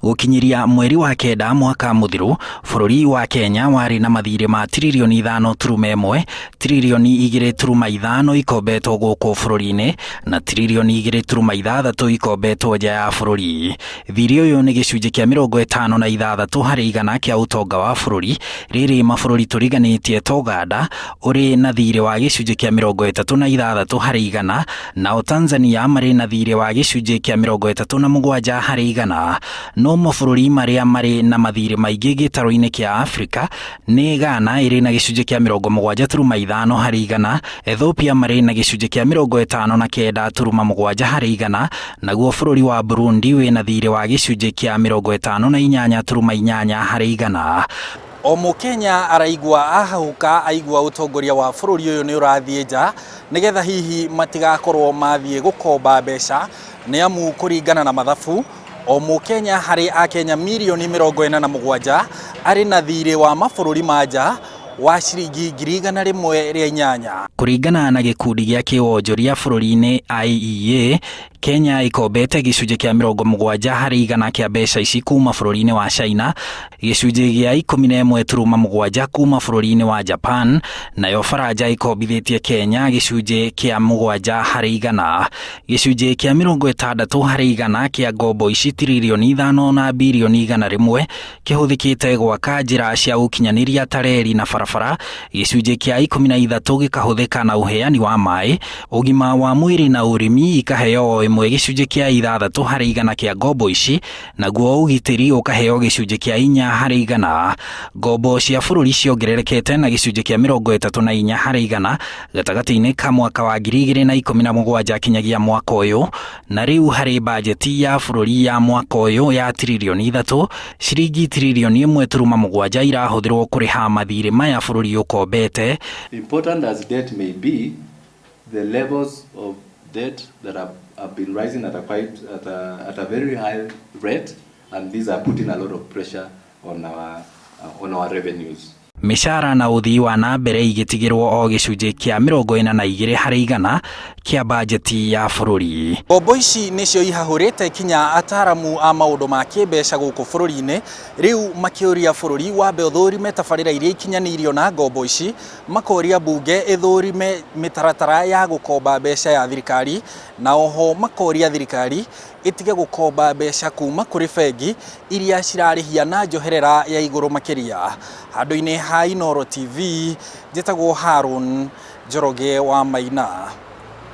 Gũkinyĩria mweri wa kenda mwaka mũthiru, bũrũri wa Kenya warĩ na mathirĩ ma tiririoni 5.1, tiririoni 2.5 ikombetwo gũkũ bũrũri-inĩ na tiririoni 2.6 ikombetwo nja ya bũrũri. Thirĩ ũyũ nĩ gĩcunjĩ kĩa 56% kĩa ũtonga wa bũrũri, rĩrĩ mabũrũri tũriganĩtie ta Ũganda ũrĩ na thirĩ wa gĩcunjĩ kĩa 36%, nao Tanzania marĩ na thirĩ wa gĩcunjĩ kĩa 37%. No mabũrũri marĩa marĩ na mathirĩ maingĩ gĩtarũ-inĩ kĩa Afrika nĩ Ghana ĩrĩ na gĩcunjĩ kĩa 7.5%, Ethiopia marĩ na gĩcunjĩ kĩa 59.7%, naguo bũrũri wa Burundi wĩ na thirĩ wa gĩcunjĩ kĩa 58.8%. O Mũkenya araigua ahahũka aigua ũtongoria wa bũrũri ũyũ nĩ ũrathiĩ nja, nĩgetha hihi matigakorwo mathiĩ gũkomba mbeca, nĩ amu kũringana na mathabu, o Mũkenya harĩ Akenya mirioni 47 arĩ na thirĩ wa mabũrũri ma nja wa ciringi 108,000. Kũringana na gĩkundi gĩa kĩwonjoria bũrũri-inĩ IEA, Kenya ĩkombete gĩcunjĩ kĩa 70% kĩa mbeca ici kuma bũrũri-inĩ wa China, gĩcunjĩ gĩa 11.7 kuma bũrũri-inĩ wa Japan, nayo Faranja ĩkombithĩtie Kenya gĩcunjĩ kĩa 7%. Gĩcunjĩ kĩa 60% kĩa ngombo ici tiririoni 5 na birioni 100 kĩhũthĩkĩte gwaka njĩra cia ũkinyanĩria ta reri na barabara, gĩcunjĩ kĩa 13 gĩkahũthĩka na ũheani wa maĩ, ũgima wa mwĩrĩ na ũrĩmi ikaheo o ĩmwe gĩcunjĩ kĩa 6% kĩa ngombo ici, naguo ũgitĩri ũkaheo gĩcunjĩ kĩa 4%. Ngombo cia bũrũri ciongererekete na gĩcunjĩ kĩa 34% gatagatĩ-inĩ ka mwaka wa 2017 kinyagia mwaka ũyũ, na rĩu harĩ bajeti ya bũrũri ya mwaka ũyũ ya tiririoni 3, ciringi tiririoni 1.7 irahũthĩrwo kũrĩha mathirĩ maya bũrũri ũkombete. Important as debt may be, the levels of debt that have been rising at a quite at a, at a very high rate, and these are putting a lot of pressure on our revenues. Mĩcara na ũthii wa na mbere igĩtigĩrwo o gĩcunjĩ kĩa 42% kĩa bajeti ya bũrũri. Ngombo ici nĩcio ihahũrĩte kinya ataramu a maũndũ ma kĩmbeca gũkũ bũrũri-inĩ, rĩu makĩũria bũrũri wambe ũthũrime tabarĩra iria ikinyanĩirio na ngombo ici, makoria mbunge ĩthũrime mĩtaratara ya gũkomba mbeca ya thirikari, na oho makoria thirikari ĩtige gũkomba mbeca kuma kũrĩ bengi iria cirarĩhia na njoherera ya igũrũ makĩria. Handũ-inĩ ha Inooro TV, njĩtagwo Harun Njoroge wa Maina.